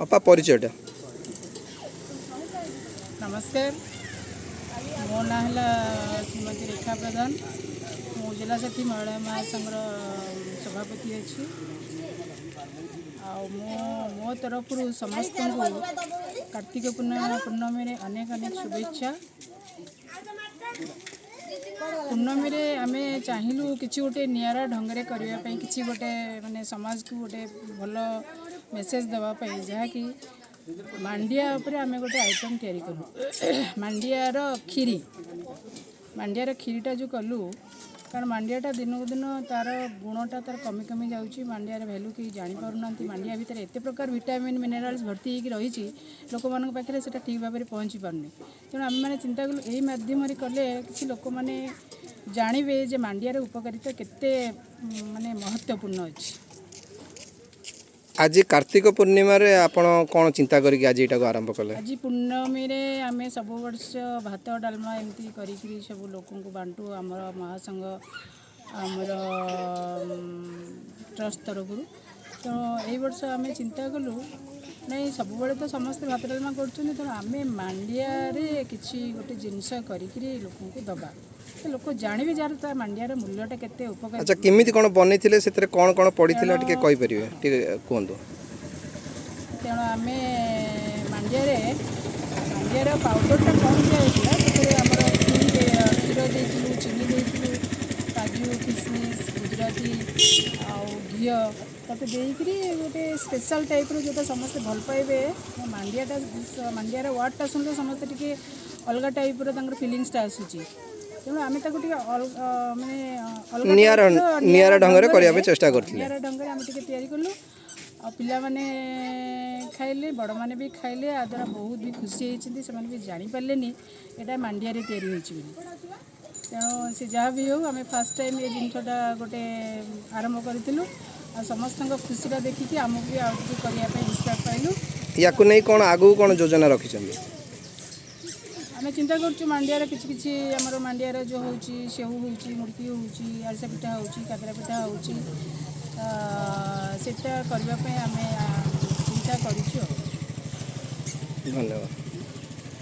ଅପା, ପରିଚୟଟା? ନମସ୍କାର। ମୋ ନାଁ ହେଲା ଶ୍ରୀମତୀ ରେଖା ପ୍ରଧାନ। ମୁଁ ଜିଲ୍ଲା ସାଥୀ ମହିଳା ମହାସଂଘର ସଭାପତି ଅଛି। ଆଉ ମୁଁ ମୋ ତରଫରୁ ସମସ୍ତଙ୍କୁ କାର୍ତ୍ତିକ ପୂର୍ଣ୍ଣମୀରେ ଅନେକ ଅନେକ ଶୁଭେଚ୍ଛା। ପୂର୍ଣ୍ଣମୀରେ ଆମେ ଚାହିଁଲୁ କିଛି ଗୋଟେ ନିଆରା ଢଙ୍ଗରେ କରିବା ପାଇଁ, କିଛି ଗୋଟେ ମାନେ ସମାଜକୁ ଗୋଟେ ଭଲ ମେସେଜ ଦେବା ପାଇଁ, ଯାହାକି ମାଣ୍ଡିଆ ଉପରେ ଆମେ ଗୋଟେ ଆଇଟମ୍ ତିଆରି କଲୁ, ମାଣ୍ଡିଆର କ୍ଷୀରି। ମାଣ୍ଡିଆର କ୍ଷୀରିଟା ଯେଉଁ କଲୁ, କାରଣ ମାଣ୍ଡିଆଟା ଦିନକୁ ଦିନ ତା'ର ଗୁଣଟା ତା'ର କମି କମି ଯାଉଛି। ମାଣ୍ଡିଆର ଭ୍ୟାଲୁ କେହି ଜାଣିପାରୁନାହାନ୍ତି। ମାଣ୍ଡିଆ ଭିତରେ ଏତେ ପ୍ରକାର ଭିଟାମିନ୍, ମିନେରାଲ୍ସ ଭର୍ତ୍ତି ହେଇକି ରହିଛି, ଲୋକମାନଙ୍କ ପାଖରେ ସେଇଟା ଠିକ୍ ଭାବରେ ପହଞ୍ଚି ପାରୁନି। ତେଣୁ ଆମେମାନେ ଚିନ୍ତା କଲୁ, ଏଇ ମାଧ୍ୟମରେ କଲେ କିଛି ଲୋକମାନେ ଜାଣିବେ ଯେ ମାଣ୍ଡିଆର ଉପକାରିତା କେତେ ମାନେ ମହତ୍ତ୍ୱପୂର୍ଣ୍ଣ ଅଛି। ଆଜି କାର୍ତ୍ତିକ ପୂର୍ଣ୍ଣିମାରେ ଆପଣ କ'ଣ ଚିନ୍ତା କରିକି ଆଜି ଏଇଟାକୁ ଆରମ୍ଭ କଲେ? ଆଜି ପୂର୍ଣ୍ଣମୀରେ ଆମେ ସବୁ ବର୍ଷ ଭାତ, ଡାଲମା ଏମିତି କରିକିରି ସବୁ ଲୋକଙ୍କୁ ବାଣ୍ଟୁ, ଆମର ମହାସଂଘ, ଆମର ଟ୍ରଷ୍ଟ ତରଫରୁ। ତ ଏଇ ବର୍ଷ ଆମେ ଚିନ୍ତା କଲୁ, ନାଇଁ, ସବୁବେଳେ ତ ସମସ୍ତେ ଭାତ ଡାଲମା କରୁଛନ୍ତି, ତେଣୁ ଆମେ ମାଣ୍ଡିଆରେ କିଛି ଗୋଟେ ଜିନିଷ କରିକିରି ଲୋକଙ୍କୁ ଦେବା, ତ ଲୋକ ଜାଣିବେ ଯାହାର ତା ମାଣ୍ଡିଆର ମୂଲ୍ୟଟା କେତେ ଉପକାରୀ। ଆଚ୍ଛା, କେମିତି କ'ଣ ବନେଇଥିଲେ? ସେଥିରେ କ'ଣ କ'ଣ ପଡ଼ିଥିଲା, ଟିକେ କହିପାରିବେ? ଟିକେ କୁହନ୍ତୁ। ତେଣୁ ଆମେ ମାଣ୍ଡିଆର ପାଉଡ଼ରଟା କ'ଣ ଦିଆହେଇଥିଲା, ସେଥିରେ ଆମର କ୍ଷୀର ଦେଇଥିଲୁ, ଚିନି ଦେଇଥିଲୁ, କାଜୁ, କିସମିସ୍, ଗୁଜୁରାତି ଆଉ ଘିଅ, ତାକୁ ଦେଇକିରି ଗୋଟେ ସ୍ପେଶାଲ୍ ଟାଇପ୍ର, ଯେଉଁଟା ସମସ୍ତେ ଭଲ ପାଇବେ। ମାଣ୍ଡିଆଟା, ମାଣ୍ଡିଆର ୱାର୍ଡ଼ଟା ଶୁଣିଲେ ସମସ୍ତେ ଟିକେ ଅଲଗା ଟାଇପ୍ର ତାଙ୍କର ଫିଲିଙ୍ଗସଟା ଆସୁଛି। ତେଣୁ ଆମେ ତାକୁ ଟିକେ ଅଲଗା, ମାନେ ଅଲଗା ଟାଇପ୍ର ନିଆରା ଢଙ୍ଗରେ କରିବା ପାଇଁ ଚେଷ୍ଟା କରିଥିଲେ। ନିଆରା ଢଙ୍ଗରେ ଆମେ ଟିକେ ତିଆରି କଲୁ ଆଉ ପିଲାମାନେ ଖାଇଲେ, ବଡ଼ମାନେ ବି ଖାଇଲେ। ଆ ଦ୍ୱାରା ବହୁତ ବି ଖୁସି ହେଇଛନ୍ତି। ସେମାନେ ବି ଜାଣିପାରିଲେନି ଏଇଟା ମାଣ୍ଡିଆରେ ତିଆରି ହେଇଛି ବୋଲି। ତେଣୁ ସେ ଯାହା ବି ହେଉ, ଆମେ ଫାର୍ଷ୍ଟ ଟାଇମ୍ ଏ ଜିନିଷଟା ଗୋଟେ ଆରମ୍ଭ କରିଥିଲୁ ଆଉ ସମସ୍ତଙ୍କ ଖୁସିଟା ଦେଖିକି ଆମକୁ ବି ଆଉ ଟିକେ କରିବା ପାଇଁ ଇନ୍ସପାୟାର ପାଇଲୁ। ୟାକୁ ନେଇ କ'ଣ ଆଗକୁ କ'ଣ ଯୋଜନା ରଖିଛନ୍ତି? ଆମେ ଚିନ୍ତା କରୁଛୁ ମାଣ୍ଡିଆର କିଛି କିଛି, ଆମର ମାଣ୍ଡିଆର ଯେଉଁ ହେଉଛି, ସେଉ ହେଉଛି, ମୁଡ଼କି ହେଉଛି, ଆରିସା ପିଠା ହେଉଛି, କାକରା ପିଠା ହେଉଛି, ସେଇଟା କରିବା ପାଇଁ ଆମେ ଚିନ୍ତା କରିଛୁ ଆଉ ଧନ୍ୟବାଦ।